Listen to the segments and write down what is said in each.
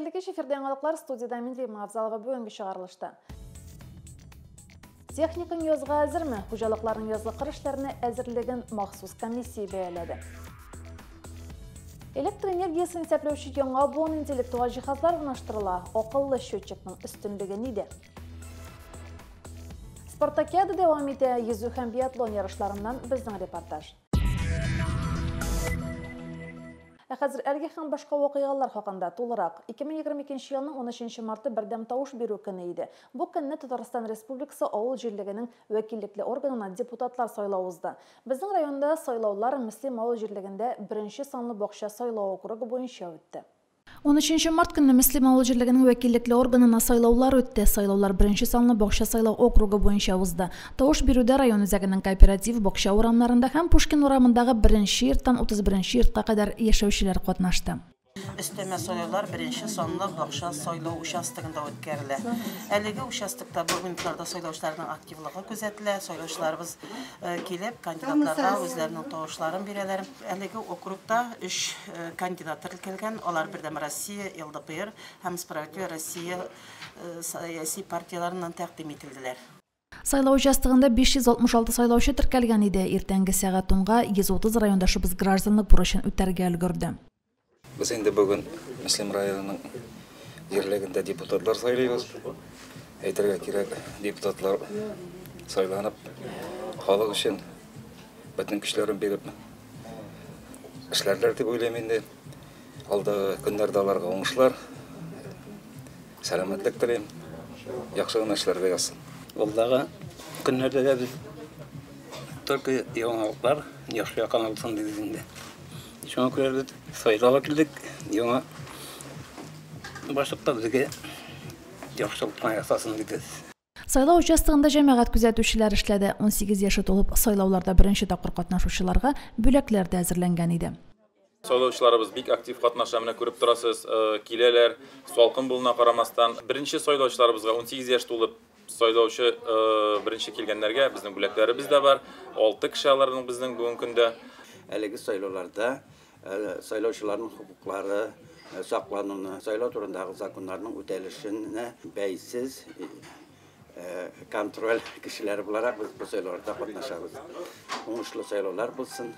Хәерле кич, эфирдә яңалыклар, студиядә мин Римма Авзалова. Бүгенге чыгарылышта. Техникаң язга әзерме? Хуҗалыкларның язгы кыр эшләренә әзерлеген махсус комиссия бәяләде. Электр энергиясен исәпләүче яңа буын интеллектуаль җиһазлар урнаштырыла. Акыллы счетчикның өстенлеге нидә? Спартакиада дәвам итә. Йөзү һәм биатлон ярышларыннан безнең репортаж. Ә хәзер әлеге һәм башка вакыйгалар хакында тулырак. 2022 елның 13 марты бердәм тавыш бирү көне иде. Бу көнне Татарстан Республикасы авыл җирлегенең вәкиллекле органына депутатлар сайлау узды. Безнең районда сайлаулар Мөслим авыл җирлегендә беренче санлы бакча сайлау округы буенча үтте. 13 март көнне Мөслим авыл җирлегенең вәкиллекле органына сайлаулар үтте. Сайлаулар беренче санлы бакча сайлау округы буенча узды. Тавыш бирүдә район үзәгенең кооператив бакча урамнарында һәм Пушкин урамындагы беренче йорттан 31 йортка кадәр яшәүчеләр катнашты. Өстәмә сайлаулар беренче санлы бакча сайлау участогында үткәрелә. Әлеге участокта бу минутларда сайлаучыларның активлыгы күзәтелә. Сайлаучыларыбыз килеп, кандидатларга үзләренең тавышларын бирәләр. Әлеге округта 3 кандидат теркәлгән. Алар Бердәм Россия, ЛДПР һәм Справедливая Россия сәяси партияләреннән тәкъдим ителделәр. Сайлау участогында 566 сайлаучы теркәлгән иде. Иртәнге сәгать 10-га 130 райондашыбыз гражданлык бурычын үтәргә өлгерде. Без инде бүген Мөслим районының җирлегендә депутатлар сайлыйбыз. Әйтергә кирәк, депутатлар сайланып, халык өчен бөтен көчләрен биреп эшләрләр дип уйлыйм инде. Алдагы көннәрдә аларга уңышлар, сәламәтлек телим. Яхшы гына эшләргә язсын. Алдагы көннәрдә дә без только яңалыклар, яхшы якын булсын дибез инде. Шуңа күрә без сайлауга килдек, яңа башлыкта безгә яхшылык кына ясасын дибез. Сайлау участогында җәмәгать күзәтүчеләр эшләде. 18 яше тулып сайлауларда беренче тапкыр катнашучыларга бүләкләр дә әзерләнгән иде. Сайлаучыларыбыз бик актив катнаша, менә күреп торасыз, киләләр, салкын булуына карамастан. Беренче сайлаучыларыбызга 18 яшь тулып сайлаучы беренче килгәннәргә безнең бүләкләребез дә бар. 6 кеше аларның безнең бүгенге көндә. Әлеге сайлауларда сайлаучыларның хокуклары саклануны, сайлау турындагы законнарның үтәлешенә бәйсез контроль кешеләре буларак без бу сайлауларда катнашабыз. Уңышлы сайлаулар булсын.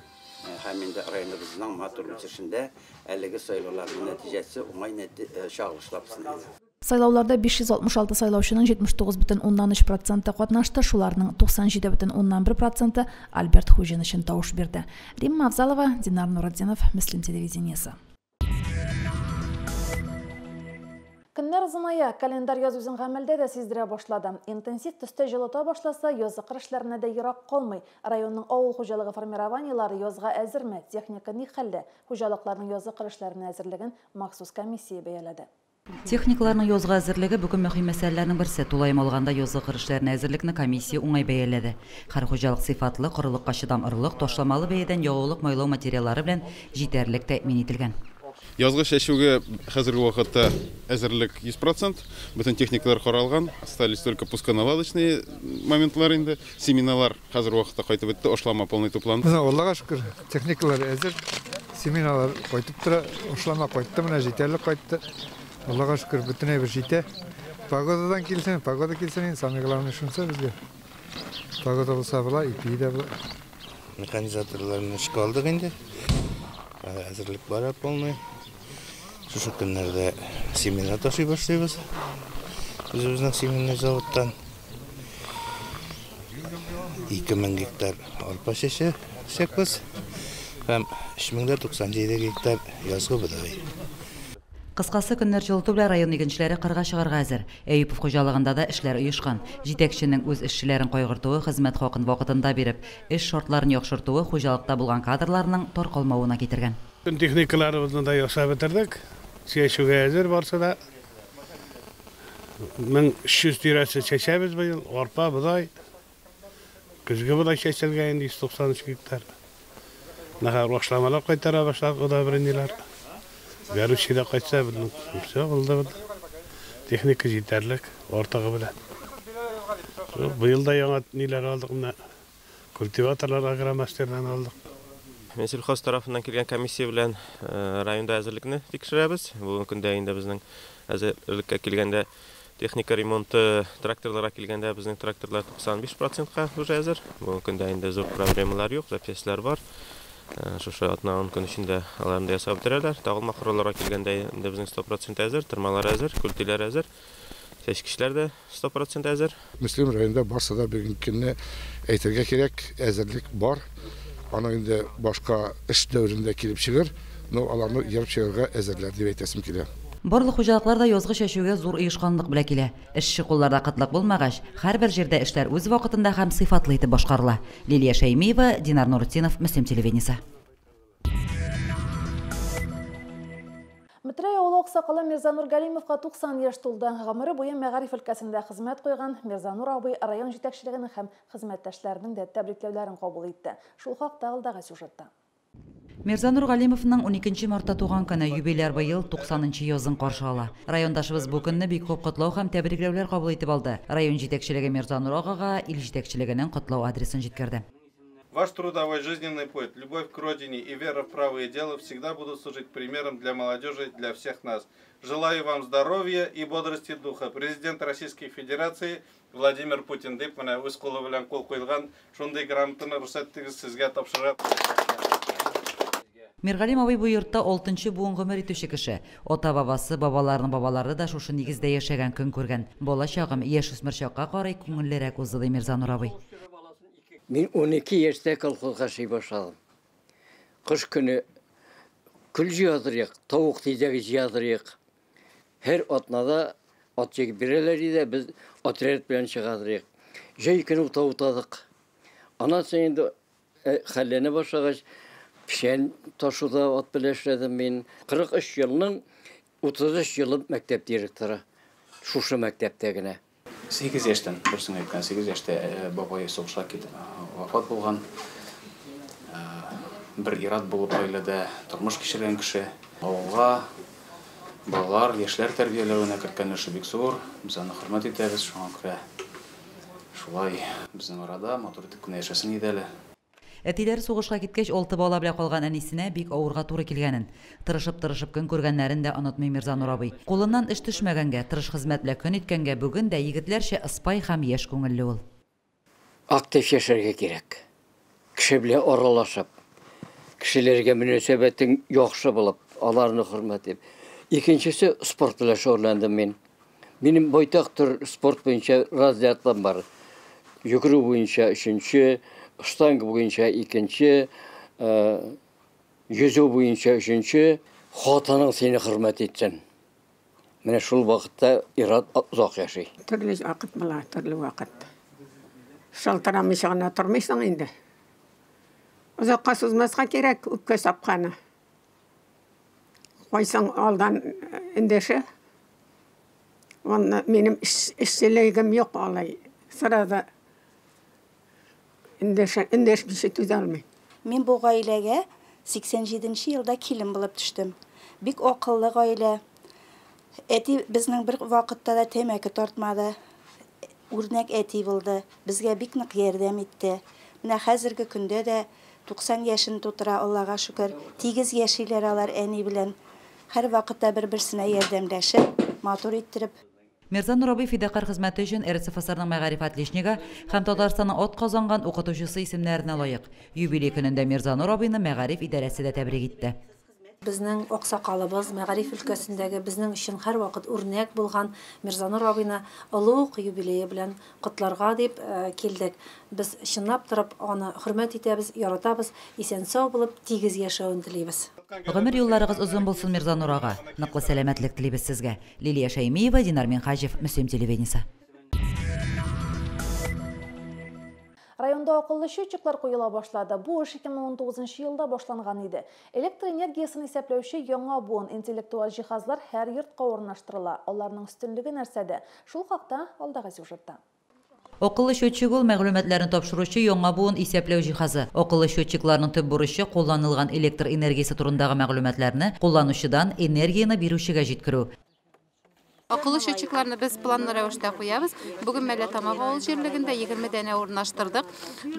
Һәм инде районыбызның матур үсешендә әлеге сайлауларның нәтиҗәсе уңай чагылыш тапсын иде. Сайлауларда 566 сайлаучының 79,3% катнашты, шуларның 97,1% Альберт Хуҗин өчен тавыш бирде. Римма Авзалова, Динар Нуратдинов, Мөслим телевидениесе. Көннәр озыная, календарь яз үзен гамәлдә дә сиздерә башлады. Интенсив төстә җылыта башласа, язгы кыр эшләренә дә ерак калмый. Районның авыл хуҗалыгы формированиелары язга әзерме, техника ни хәлдә? Хуҗалыкларның язгы кыр эшләренә әзерлеген махсус комиссия бәяләде. Техникаларның язга әзерлеге бүген мөһим мәсьәләләрнең берсе. Тулаем алганда язгы кыр эшләренә әзерлекне комиссия уңай бәяләде. Һәр хуҗалык сыйфатлы, корылыкка чыдам орлык, ташламалы бәядән ягулык майлау материаллары белән җитәрлек тәэмин ителгән. Язгы чәчүгә хәзерге вакытта әзерлек 100%, бөтен техникалар каралган, остались только пусконаладочные моментлар инде. Семеналар хәзерге вакытта кайтып бетте, ашлама полный тупланды. Менә Аллага шөкер, техникалар әзер, семеналар кайтып тора, ашлама кайтты, менә җитәрлек кайтты. Аллага шөкер, бөтен әйбер җитә. Погодадан килсен, погода килсен, самое главное шунысы безгә. Погода булса була, ипи дә була. Механизаторларны эшкә алдык инде. Әзерлек бара полный. Шушы көннәрдә семена ташый башлыйбыз. Үзебезнең семенный заводтан 2000 гектар арпа чәчәкбез һәм 3097 гектар язгы бодай. Кыскасы, көннәр җылыту белән район игенчеләре кырга чыгарга әзер. Әюпов хуҗалыгында да эшләр оешкан. Җитәкченең үз эшчеләрен кайгыртуы, хезмәт хакын вакытында биреп, эш шартларын яхшыртуы хуҗалыкта булган кадрларның таркалмавына китергән. Бөтен техникаларыбызны да ясап бетердек. Чәчүгә әзер барсы да. 1300 тирәсе чәчәбез быел, арпа, бодай. Көзге бодай чәчелгән инде 193 гектар. Нахар башламалар кайтара башладык, удобрениеләр. Горючий да кайтса, безнең все булды. Техника җитәрлек, артыгы белән. Быел да яңа ниләр алдык, менә культиваторлар агромастердан алдык. Минсельхоз тарафыннан килгән комиссия белән районда әзерлекне тикшерәбез. Бүгенге көндә инде безнең әзерлеккә килгәндә техника ремонты, тракторларга килгәндә безнең тракторлар 95%-ка уже әзер. Бүгенге көндә инде зур проблемалар юк, запчастьлар бар. Шушы атна-ун көн эчендә аларны да ясап бетерәләр. Тагылма коралларга килгәндә инде безнең 100% әзер, тырмалар әзер, көлтиләр әзер, чәчкечләр дә 100% әзер. Мөслим районында барсы да бүгенге көнне әйтергә кирәк, әзерлек бар. Аның инде башка эш дәверендә килеп чыгыр, но аларны ерып чыгарга әзерләр дип әйтәсем килә. Барлык хуҗалыклар да язгы чәчүгә зур оешканлык белән килә. Эшче кулларда кытлык булмагач, һәрбер җирдә эшләр үз вакытында һәм сыйфатлы итеп башкарыла. Лилия Шәймиева, Динар Нуртдинов, Мөслим телевидениесе. Метрәй авылы аксакалы Мирзанур Галимовка 90 яшь тулды. Гомере буе мәгариф өлкәсендә хезмәт куйган Мирзанур абый район җитәкчелегенең һәм хезмәттәшләренең дә тәбрикләүләрен кабул итте. Шул хакта алдагы сюжетта. Мирзанур Галимовның 12 мартта туган көне, юбиляр быел 90нчы язын каршы ала. Райондашыбыз бу көнне бик күп котлау һәм тәбрикләүләр кабул итеп алды. Район җитәкчелеге Мирзанур агага ил җитәкчелегенең котлау адресын җиткерде. Ваш трудовой жизненный путь, любовь к родине и вера в правое дело всегда будут служить примером для молодежи, для всех нас. Желаю вам здоровья и бодрости духа. Президент Российской Федерации Владимир Путин дип менә үз кулы белән кул куелган шундый грамотаны рөхсәт итегез сезгә тапшырып. Миргалим абый бу йортта 6нчы буын гомер итүче кеше. Ата бабасы, бабаларының бабалары да шушы нигездә яшәгән, көн күргән. Бала чагым, яшь үсмер чакка карый күңеллерәк узды, ди Мирзанур абый. Мин 12 яшьтә колхозга эшли башладым. Кыш көне көл җыядырык, тавык тизәге җыядырык. Һәр атнада ат җигеп бирәләр иде, без отряд белән чыгадырык. Җәй көне утау утадык. Аннан соң инде хәлләнә башлагач, печән ташуда ат белән эшләдем мин. 43 елның 33 елы мәктәп директоры. Шушы мәктәптә генә. 8 яшьтән, берсен әйткән, 8 яшьтә бабай сугышка китеп вафат булган. Бер ир-ат булып гаиләдә тормыш кичергән кеше. Авылга балалар, яшьләр тәрбияләвенә керткән өлеше бик зур. Без аны хөрмәт итәбез, шуңа күрә шулай безнең арада матур итеп кенә яшәсен иде әле. Әтиләре сугышка киткәч, 6 бала белән калган әнисенә бик авырга туры килгәнен, тырышып-тырышып көн күргәннәрен дә онытмый Мирзанур абый. Кулыннан эш төшмәгәнгә, тырыш хезмәт белән көн иткәнгә бүген дә егетләрчә ыспай һәм яшь күңелле ул. Актив яшәргә кирәк. Кеше белән аралашып, кешеләргә мөнәсәбәтең яхшы булып, аларны хөрмәт итеп. Икенчесе, спорт белән шөгыльләндем мин. Минем байтак төр спорт буенча разрядларым бар. Йөгерү буенча 3-нче, штанга буенча 2-нче, йөзү буенча 3-нче. Хатының сине хөрмәт итсен. Менә шул вакытта ир-ат озак яши. Төрле вакыт була, төрле вакыт. Шалтырамыйча гына тормыйсың инде. Озакка сузмаска кирәк үпкә сапканы. Кайсың алдан эндәшә. Аны минем эшчелегем юк алай. Сразу эндәшмичә түзә алмыйм. Мин бу гаиләгә 87 елда килен булып төштем. Бик акыллы гаилә. Әти безнең бер вакытта да тәмәке тартмады. Үрнәк әти булды. Безгә бик нык ярдәм итте. Менә хәзерге көндә дә 90 яшен тутыра, Аллага шөкер. Тигез яшиләр алар әни белән. Һәр вакытта бер-берсенә ярдәмләшеп, матур иттереп. Мирзанур абый фидакарь хезмәте өчен РСФСРның мәгариф отличнигы һәм Татарстанның ат казанган укытучысы исемнәренә лаек. Юбилей көнендә Мирзанур абыйны мәгариф идарәсе дә тәбрик итте. Безнең аксакалыбыз, мәгариф өлкәсендәге безнең өчен һәр вакыт үрнәк булган Мирзанур абыйны олуг юбилее белән котларга дип килдек. Без чынлап торып аны хөрмәт итәбез, яратабыз, исән-сау булып тигез яшәвен телибез. Гомер юлларыгыз озын булсын, Мирзанур ага. Ныклы сәламәтлек телибез сезгә. Лилия Шәймиева, Динар Минхаҗев, Мөслим телевидениесе. Районда акыллы счетчиклар куела башлады. Бу эш 2019 елда башланган иде. Электр энергиясен исәпләүче яңа буын интеллектуаль җиһазлар һәр йортка урнаштырыла. Аларның өстенлеге нәрсәдә? Шул хакта алдагы сюжетта. Акыллы счетчик ул мәгълүматларны тапшыручы яңа буын исәпләү җиһазы. Акыллы счетчикларның төп бурычы кулланылган электр энергиясе турындагы мәгълүматларны кулланучыдан энергияне бирүчегә җиткерү. Акыллы счетчикларны без планлы рәвештә куябыз. Бүген Мәлләтамак авыл җирлегендә 20 данә урнаштырдык.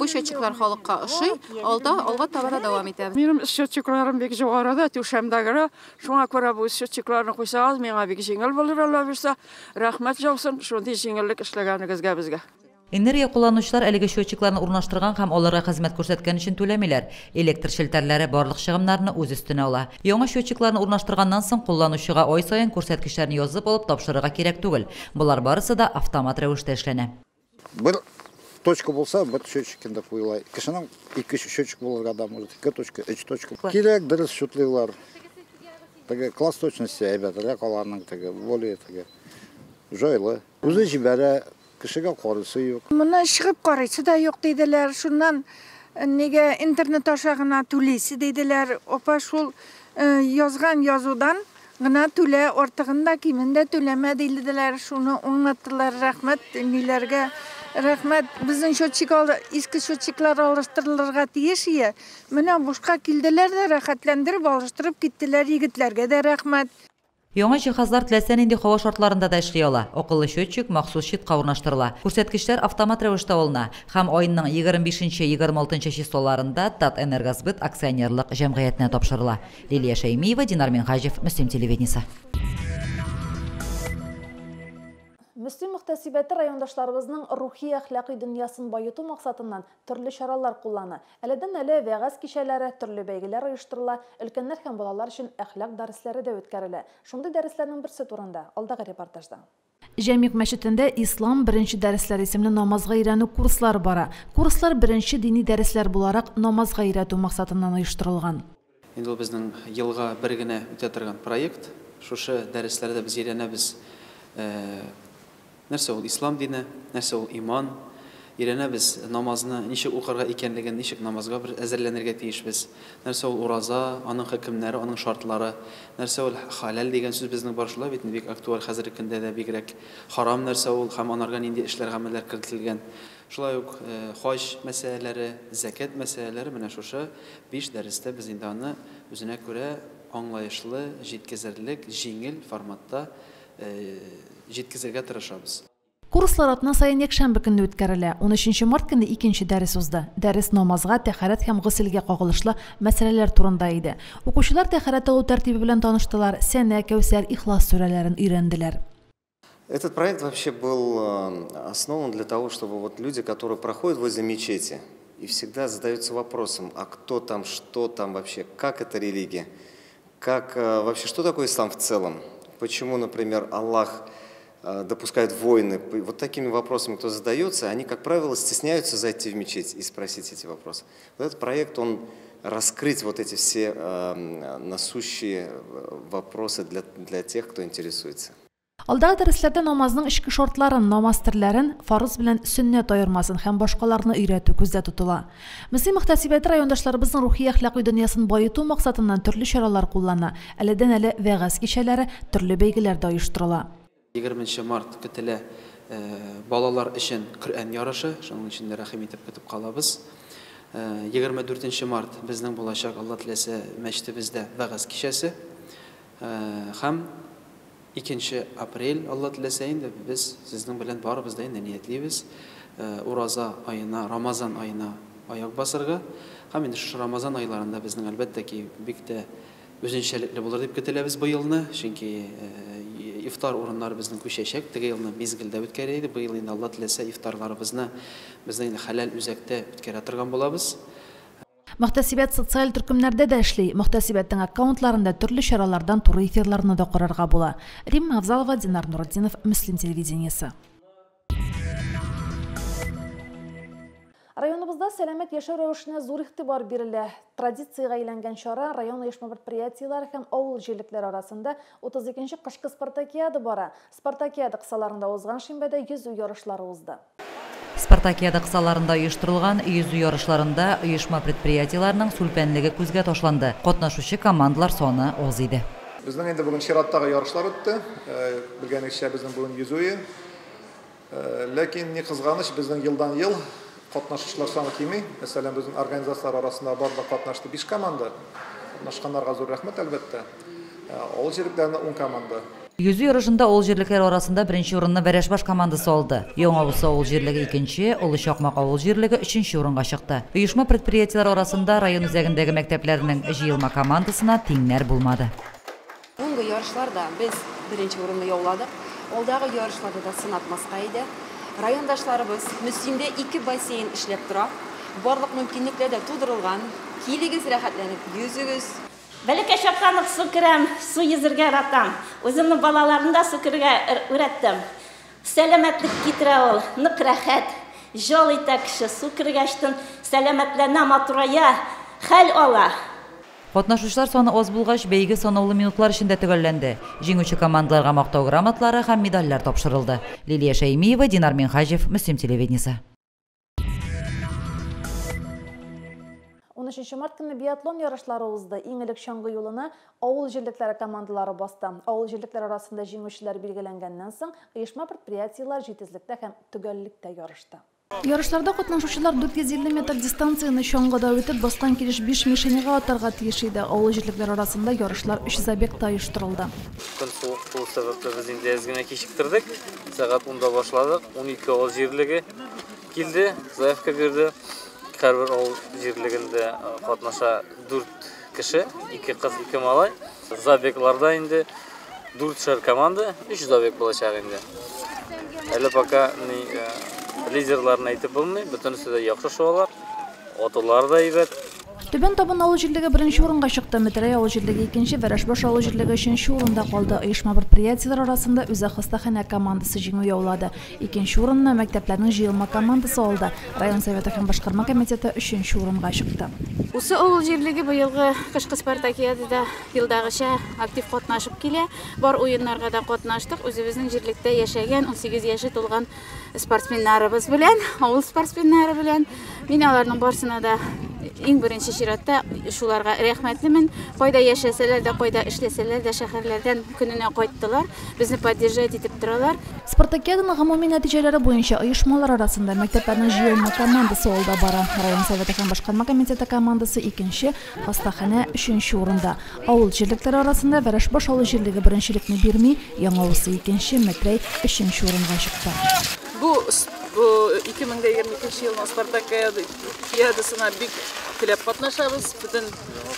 Бу счетчиклар халыкка ошый. Алда алга таба да дәвам итәбез. Минем счетчикларым бик югары да, түшәмдә генә. Шуңа күрә бу счетчикларны куйсагыз, миңа бик җиңел булыр, Алла бирсә. Рәхмәт яусын, шундый җиңеллек эшләгәнегезгә безгә. Энергия кулланучылар әлеге счетчикларны урнаштырган һәм аларга хезмәт күрсәткән өчен түләмиләр. Электр челтәрләре барлык чыгымнарны үз өстенә ала. Яңа счетчикларны урнаштырганнан соң кулланучыга ай саен күрсәткечләрне язып алып тапшырырга кирәк түгел. Болар барысы да автомат рәвештә эшләнә. Бер точка булса, бер счетчик инде куела. Кешенең ике счетчик булырга да может, ике точка, өч точка. Кирәк, дөрес счетлыйлар. Теге класс точности әйбәтрәк аларның, теге более теге җайлы. Үзе җибәрә. Кешегә карыйсы юк. Моны чыгып карыйсы да юк диделәр. Шуннан нигә интернет аша гына түлисе диделәр. Апа шул язган язудан гына түлә, артыгын да кимен дә түләмә диделәр. Шуны аңлаттылар. Рәхмәт ниләргә. Рәхмәт. Безнең счетчик иске счетчиклар алыштырылырга тиеш ие. Менә бушка килделәр дә рәхәтләндереп алыштырып киттеләр. Егетләргә дә рәхмәт. Яңа җиһазлар теләсә нинди һава шартларында да эшли ала. Акыллы счетчик махсус щитка урнаштырыла. Күрсәткечләр автомат рәвештә алына һәм айның 25-26 числоларында Татэнергосбыт акционерлык җәмгыятенә тапшырыла. Лилия Шәймиева, Динар Минһаҗев, Мөслим телевидениесе. Мөслим мөхтәсибәте райондашларыбызның рухи әхлакый дөньясын баету максатыннан төрле чаралар куллана. Әледән-әле вәгазь кичәләре, төрле бәйгеләр оештырыла, өлкәннәр һәм балалар өчен әхлак дәресләре дә үткәрелә. Шундый дәресләрнең берсе турында алдагы репортажда. Җәмигъ мәчетендә Ислам беренче дәресләр исемле намазга өйрәнү курслары бара. Курслар беренче дини дәресләр буларак намазга өйрәтү максатыннан оештырылган. Инде ул безнең елга бер генә үтә торган проект. Шушы дәресләрдә без өйрәнәбез. Нәрсә ул ислам дине, нәрсә ул иман, өйрәнәбез намазны ничек укырга икәнлеген, ничек намазга бер әзерләнергә тиешбез, нәрсә ул ураза, аның хөкемнәре, аның шартлары, нәрсә ул халәл дигән сүз безнең бар шулай бит, бик актуаль хәзерге көндә дә бигрәк харам нәрсә ул һәм анарга нинди эшләр, гамәлләр кертелгән. Шулай ук хаҗ мәсьәләләре, зәкят мәсьәләләре менә шушы 5 дәрестә без инде аны үзенә күрә аңлаешлы, җиткезерлек, җиңел форматта җиткезергә тырышабыз. Курслар атна саен якшәмбе көнне үткәрелә. 13 март көнне икенче дәрес узды. Дәрес намазга, тәһарәт һәм госелгә кагылышлы мәсьәләләр турында иде. Укучылар тәһарәт алу тәртибе белән таныштылар, Сәнә, Кәүсәр, Ихлас сүрәләрен өйрәнделәр. Этот проект вообще был основан для того, чтобы вот люди, которые проходят возле мечети и всегда задаются вопросом, а кто там, что там вообще, как эта религия, как вообще, что такое ислам в целом? Почему, например, Аллах допускает войны? Вот такими вопросами, кто задается, они, как правило, стесняются зайти в мечеть и спросить эти вопросы. Вот этот проект, он раскрыть вот эти все насущие вопросы для тех, кто интересуется. Алдагы дәресләрдә намазның эчке шартларын, намаз төрләрен, фарыз белән сөннәт аермасын һәм башкаларны өйрәтү күздә тотыла. Мөслим мөхтәсибәте райондашларыбызның рухи әхлакый дөньясын баету максатыннан төрле чаралар куллана. Әледән-әле вәгазь кичәләре, төрле бәйгеләр дә оештырыла. 20 март көтелә балалар өчен Коръән ярышы, шуның өчен дә рәхим итеп көтеп калабыз. 24 март безнең булачак, Алла теләсә, мәчетебездә вәгазь кичәсе. Һәм 2 апрель, Алла теләсә инде, без сезнең белән барыбыз да инде ниятлибез ураза аена, Рамазан аена аяк басырга. Һәм инде шушы Рамазан айларында безнең әлбәттә ки бик тә үзенчәлекле булыр дип көтеләбез быелны, чөнки ифтар урыннары безнең күчәчәк. Теге елны мизгелдә үткәрә иде, быел инде Алла теләсә ифтарларыбызны безнең инде хәләл үзәктә үткәрә торган булабыз. Мөхтәсибәт социаль төркемнәрдә дә эшли. Мөхтәсибәтнең аккаунтларында төрле чаралардан туры эфирларны да карарга була. Римма Авзалова, Динар Нуратдинов, Мөслим телевидениесе. Районыбызда сәламәт яшәү рәвешенә зур игътибар бирелә. Традициягә әйләнгән чара район оешма предприятиеләре һәм авыл җирлекләре арасында 32нче кышкы спартакиада бара. Спартакиада кысаларында узган шимбәдә йөзү ярышлары узды. Спартакиада кысаларында оештырылган йөзү ярышларында оешма предприятиеләренең сүлпәнлеге күзгә ташланды. Катнашучы командалар саны аз иде. Безнең инде бүген чираттагы ярышлар үтте. Белгәнегезчә, безнең бүген йөзү. Ләкин ни кызганыч, безнең елдан-ел катнашучылар саны кими. Мәсәлән, безнең организацияләр арасында барлык катнашты 5 команда. Катнашканнарга зур рәхмәт, әлбәттә. Авыл җирлекләрендә 10 команда. Йөзү ярышында авыл җирлекләре арасында беренче урынны Вәрәшбаш командасы алды. Яңа Усы авыл җирлеге икенче, Олы Чакмак авыл җирлеге өченче урынга чыкты. Оешма-предприятиеләр арасында район үзәгендәге мәктәпләрнең җыелма командасына тиңнәр булмады. Бүгенге ярышларда без беренче урынны яуладык. Алдагы ярышларда да сынатмаска иде. Райондашларыбыз, Мөслимдә ике бассейн эшләп тора. Барлык мөмкинлекләр дә тудырылган. Килегез, рәхәтләнеп йөзегез. Бәләкәй чактан ук су керәм, су йөзергә яратам. Үземнең балаларны да су керергә өйрәттем. Сәламәтлек китерә ул, нык рәхәт, җал итә кеше. Су кергәчтен сәламәтләнә, матурая, хәл ала. Катнашучылар саны аз булгач, бәйге санаулы минутлар эчендә төгәлләнде. Җиңүче командаларга Мактау грамоталары һәм медальләр тапшырылды. Лилия Шәймиева, Динар Минһаҗев, Мөслим телевидениесе. 13 март көнне биатлон ярышлары узды. Иң элек чаңгы юлына авыл җирлекләре командалары басты. Авыл җирлекләре арасында җиңүчеләр билгеләнгәннән соң, оешма-предприятиеләр җитезлектә һәм төгәллектә ярышты. Ярышларда катнашучылар 450 метр дистанцияне чаңгыда үтеп, баскан килеш 5 мишеньга атарга тиеш иде. Авыл җирлекләре арасында ярышлар 3 забегта оештырылды. Көн суык булу сәбәпле без инде әз генә кичектердек. Сәгать 10-да башладык. 12 авыл җирлеге килде, заявка бирде. Һәрбер авыл җирлегендә катнаша 4 кеше, 2 кыз, 2 малай. Забегларда инде 4 команда, 3 забег булачак инде. Әле пока ни лидерларны әйтеп булмый, бөтенесе дә яхшы шуалар, атулары да әйбәт. Түбән Табын авыл җирлеге беренче урынга чыкты. Метрәй авыл җирлеге икенче, Вәрәшбаш авыл җирлеге өченче урында калды. Оешма-предприятиеләр арасында Үзәк хастаханә командасы җиңү яулады. Икенче урынны мәктәпләрнең җыелма командасы алды. Район советы һәм башкарма комитеты өченче урынга чыкты. Усы авыл җирлеге быелгы кышкы спартакиадада елдагыча актив катнашып килә. Бар уеннарга да катнаштык. Үзебезнең җирлектә яшәгән 18 яше тулган спортсменнарыбыз белән, авыл спортсменнары белән. Мин аларның барсына да иң беренче чиратта шуларга рәхмәтлемен. Кайда яшәсәләр дә, кайда эшләсәләр дә шәһәрләрдән көненә кайттылар. Безне поддержать итеп торалар. Спартакиаданың гомуми нәтиҗәләре буенча оешмалар арасында мәктәпләрнең җыелма командасы алда бара. Район советы һәм башкарма комитеты командасы икенче, хастаханә өченче урында. Авыл җирлекләре арасында Вәрәшбаш авыл җирлеге беренчелекне бирми, Яңа Усы икенче, Метрәй өченче урынга чыкты. Бу 2022 елның спартакиадасына бик теләп катнашабыз. Бөтен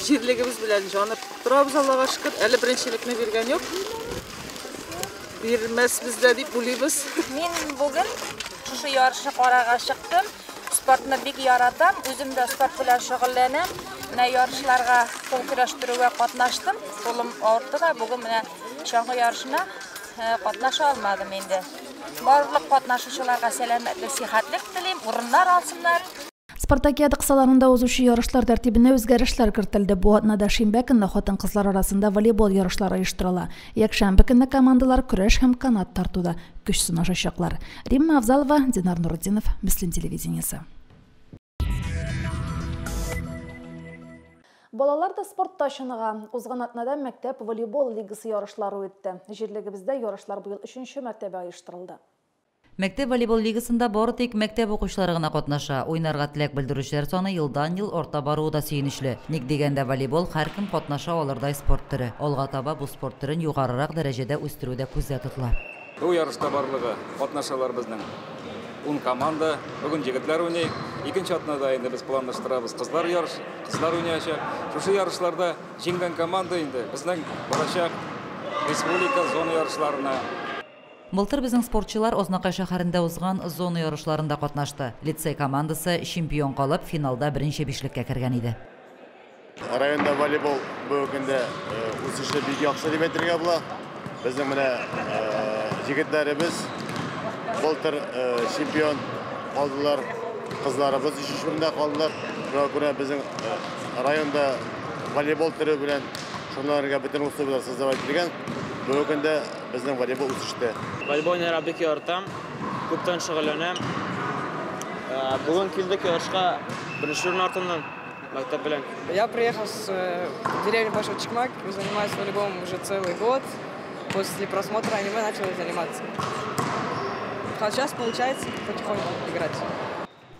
җирлегебез белән җанып торабыз, Аллага шөкер. Әле беренчелекне биргән юк. Бирмәс бездә дип уйлыйбыз. Мин бүген шушы ярышны карарга чыктым. Спортны бик яратам. Үзем дә спорт белән шөгыльләнәм. Менә ярышларга кул көрәштерүгә катнаштым. Кулым авыртты да, бүген менә чаңгы ярышына катнаша алмадым инде. Барлык катнашучыларга сәламәтлек, сихәтлек телим, урыннар алсыннар. Спартакиада кысаларында узучы ярышлар тәртибенә үзгәрешләр кертелде. Бу атнада шимбә көнне хатын-кызлар арасында волейбол ярышлары оештырыла. Якшәмбе көнне командалар көрәш һәм канат тартуда көч сынашачаклар. Римма Авзалова, Динар Нурутдинов, Мөслим телевидениесе. Балалар да спортта чыныга. Узган атнада мәктәп волейбол лигасы ярышлары үтте. Җирлегебездә ярышлар быел 3нче мәртәбә оештырылды. Мәктәп волейбол лигасында бары тик мәктәп укучылары гына катнаша. Уйнарга теләк белдерүчеләр саны елдан-ел арта баруы да сөенечле. Ник дигәндә волейбол һәркем катнаша алырдай спорт төре. Алга таба бу спорт төрен югарырак дәрәҗәдә үстерү дә күздә тотыла. Бу ярышта барлыгы катнашалар безнең 10 команда. Бүген егетләр уйный. Икенче атнада инде без планлаштырабыз кызлар ярыш, кызлар уйнаячак. Шушы ярышларда җиңгән команда инде безнең барачак республика зона ярышларына. Былтыр безнең спортчылар Ознакай шәһәрендә узган зона ярышларында катнашты. Лицей командасы чемпион калып, финалда беренче бишлеккә кергән иде. Районда волейбол бүгенге көндә үсеше бик яхшы дип әйтергә була. Безнең менә егетләребез былтыр чемпион калдылар, кызларыбыз өченче урында калдылар. Шуңа күрә безнең районда волейбол төре белән шөгыльләнергә бөтен условияләр создавать ителгән. Бүгенге көндә безнең волейбол үсештә. Волейбол уйнарга бик яратам, күптән шөгыльләнәм. Бүген килдек ярышка беренче урын артыннан мәктәп белән. Я приехал с деревни Большой Чекмак, занимаюсь волейболом уже целый год. После просмотра аниме начал заниматься. А сейчас получается потихоньку играть.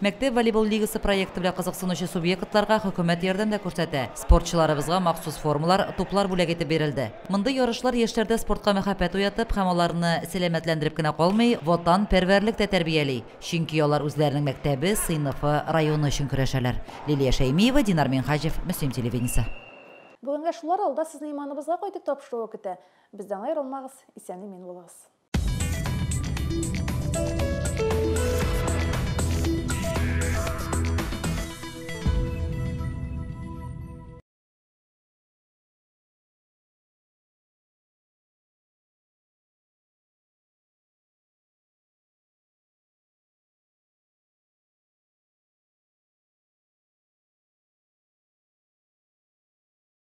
Мәктәп волейбол лигасы проекты белән кызыксынучы субъектларга хөкүмәт ярдәм дә күрсәтә. Спортчыларыбызга махсус формалар, туплар бүләк итеп бирелде. Мондый ярышлар яшьләрдә спортка мәхәббәт уятып һәм аларны сәламәтләндереп кенә калмый, ватанпәрвәрлек тә тәрбияли. Чөнки алар үзләренең мәктәбе, сыйныфы, районы өчен көрәшәләр. Лилия Шәймиева, Динар Минһаҗев, Мөслим телевидениесе. Бүгенгә шулар, алда сезне Иманыбызга кайтыйк тапшыруы көтә. Бездән аерылмагыз, исән-имин булыгыз.